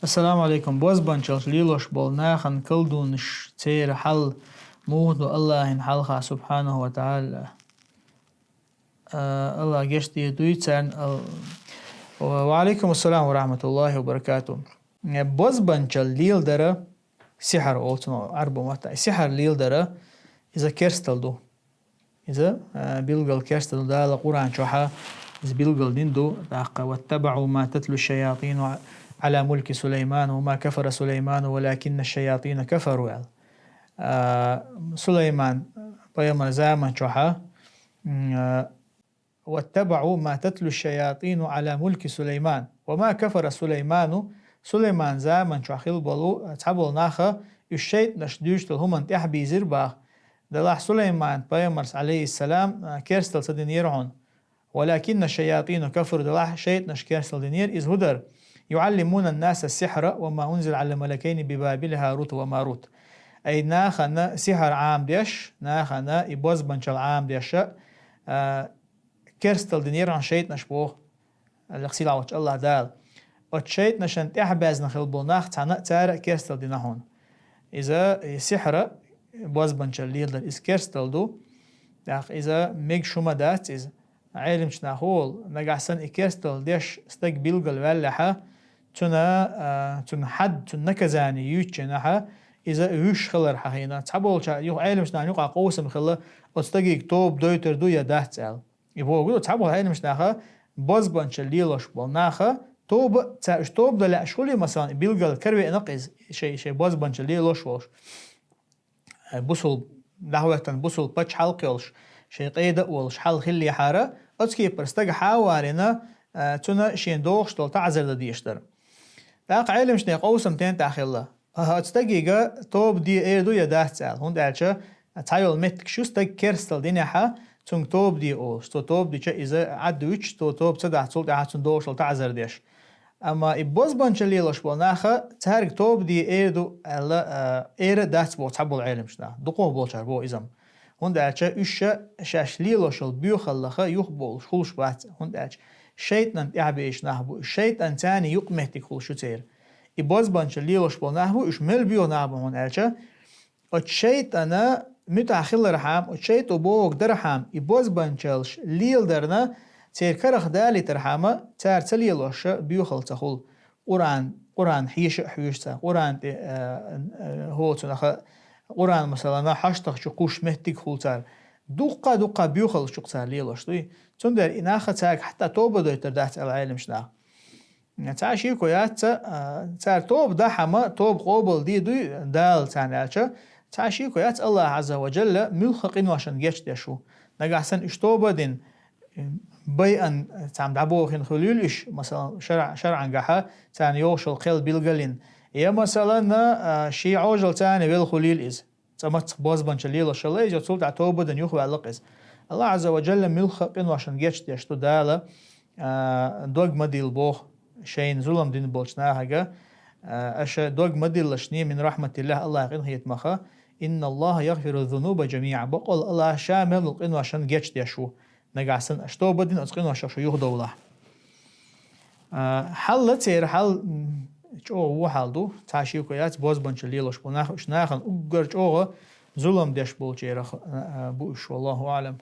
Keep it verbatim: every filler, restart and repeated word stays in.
Ассаламу алейкум. Бозбанчалш лелош болу нахана колдунаш, церан хьал муха ду Аллахьан хьалха, субхьанаху ва та'ала? А, Аллах гешт дийр дуй царна. Ал-, ва алейкум ассалам ва рахматуллахи ва баракату. Э, бозбанчал леладара, сихьар олу цунах Ӏарбу маттахь. Сихьар леладара, иза керстал ду. Иза, а, билггал керстал ду. Дала Къуръан чохьа иза билггал дина ду. ТӀаккха: «واتبعوا ما تتلو الشياطين على ملك سليمان وما كفر سليمان ولكن الشياطين كفروا», аьлла. А, Сулайман пайхамар заман чохьа, м, а, «واتبعوا ما تتلو الشياطين على ملك سليمان وما كفر سليمان». Сулайман заман чохь хилла болу цхьаболу наха уьш шайтӀанаш дуьйцуш долу хӀуманна тӀаьхьа бийзира боху. Делахь Сулайман пайхамарс, алейхиссалам, керстал ца динера хьуна. «ولكن الشياطين كفروا», делахь шайтӀанаш керстал динера. Иза хӀун дара? «يعلمون الناس السحر وما أنزل على الملكين ببابل هاروت وماروت». Ай нахана сихьар Ӏамадеш, нахана и бозбанчал Ӏамадеш, а, керстал динера хьуна шайтӀанаш боху, аьлла сийлахь волчу Аллах Дала. Оцу шайтӀанашна тӀаьхьа баьзна хилла болу нах цхьаьна а цара а керстал дина хьуна. Иза и сихьар, бозбанчал леладар, иза керстал ду. ТӀаккха иза мегаш хӀума дац иза. Ӏеламчу наха олу, нагахь санна и керстал деш стаг билггал ваьллехьа, цуьнан, а, цуьнан хьад, цуьнан наказание юьйцучу хенахьа, иза вуьш хилар хьахийна. Цхьаболча юха Ӏеламчу нахана юкъахь къовсам хилла, оцу стаге тоба дойтур ду я дац аьлла. И бохург ду, цхьаболу Ӏеламчу наха бозбанчал лелош болу наха тоба, ца уьш тоба дан лаьаш хуьлий, масалан, и билггал каравеана-кх иза, шайн, шайн бозбанчал лелош волуш. Э, бусул, дӀахӀоьттина бусул пачхьалкх йолуш, шайн къеда а волуш хьал хиллехьара, оцу кепара стага хьа а валийна, э, цуьнан шен догӀуш долу таӀзар дан дезаш дара. ТӀаккха Ӏеламчу нехан къовсам тӀентӀехь хилла. Аха, оцу стаге тоба де эр ду я дац аьлла, хӀунда аьлча цхьа йолу меттигаш ю, стаг керстал динехьа, цуьнга тоба де олуш. Цо тоба дича иза Ӏад вуьтуш, цо тоба ца дахь, цул тӀаьхьа цуьнан догӀуш долу таӀзар деш. Амма и бозбанчал лелош болу наха, цаьрга тоба де эр ду аьлла, а, эр а дац боху цхьаболу Ӏеламчу наха. Дукхах болчара боху иза-м. ХӀунда аьлча уьш ша шаьш лелош йолу боьхаллаха юхаболуш хуьлуш бац, хӀунда аьлча шайтӀанна тӀаьхьабевлла нах бу уьш, шайтӀан царна юкъаметтиг хуьлуш ю церан. И бозбанчал лелош болу нах бу уьш, мел боьха нах бу, хӀунда аьлча оцу шайтӀана муьтӀахь хилархьама, оцу шайтӀо бохург дархьама, и бозбанчалш леладарна, церан карах далийтархьама, цара ца лелош боьхалла ца хуьлу. Къуръан, Къуръан хьеша а хьоьжуш цара, Къуръан тӀе, а, а, хӀоцунаха, Къуръан, масалана, хьаштагӀчу кхуьссуш меттиг хуьлу цара. Дуккха-дуккха боьхаллаш ю-кх цара лелош дуй. Цундела и наха цаьрга хьатта тоба дойтур дац аьлла Ӏеламчу наха. Цхьа шеко яц, а, цара тоба дахьама, тоба къобал де дуй Дала царна аьлча, цхьа шеко яц, Аллах Азза ва Джалла муьлхха къиношан гечдеш ву. Нагахь санна уьш тоба а дина, байъан цхьамма дӀабохийна хуьлийла уьш, масалан, шаръ-, шаръангахьа царна йогӀуш йолу кхел билгалйина. Я, масалан, а, шен Ӏожалла царна велла хуьлийла иза. Цкъа мацах бозбанчал лелош хилла иза, цул тӀаьхьа тоба а дина юхаваьлла-кх иза. Аллах Азза ва Джалла муьлхха къиношан гечдеш ду Дала, а, дог ма дилла боху шайна зулам дина болчу нахага, а, аша дог ма диллалаш, не, мин рахматиллах, Аллахьан къинхетамаха, инна Аллаха ягъфиру зунуба джамиъа, бакъволла Аллах ша мел долу къиношан гечдеш ву. Нагахь санна аша тоба а дина, оцу къиношах шу юхадовлахь. А, хьал ла церан хьал, м, чӀогӀа вон хьал ду, цхьа шеко яц, бозбанчал лелош бу нах, уьш нахана уггар чӀогӀа зулам деш болчарах, а, а, бу уьш, валлаху аълам.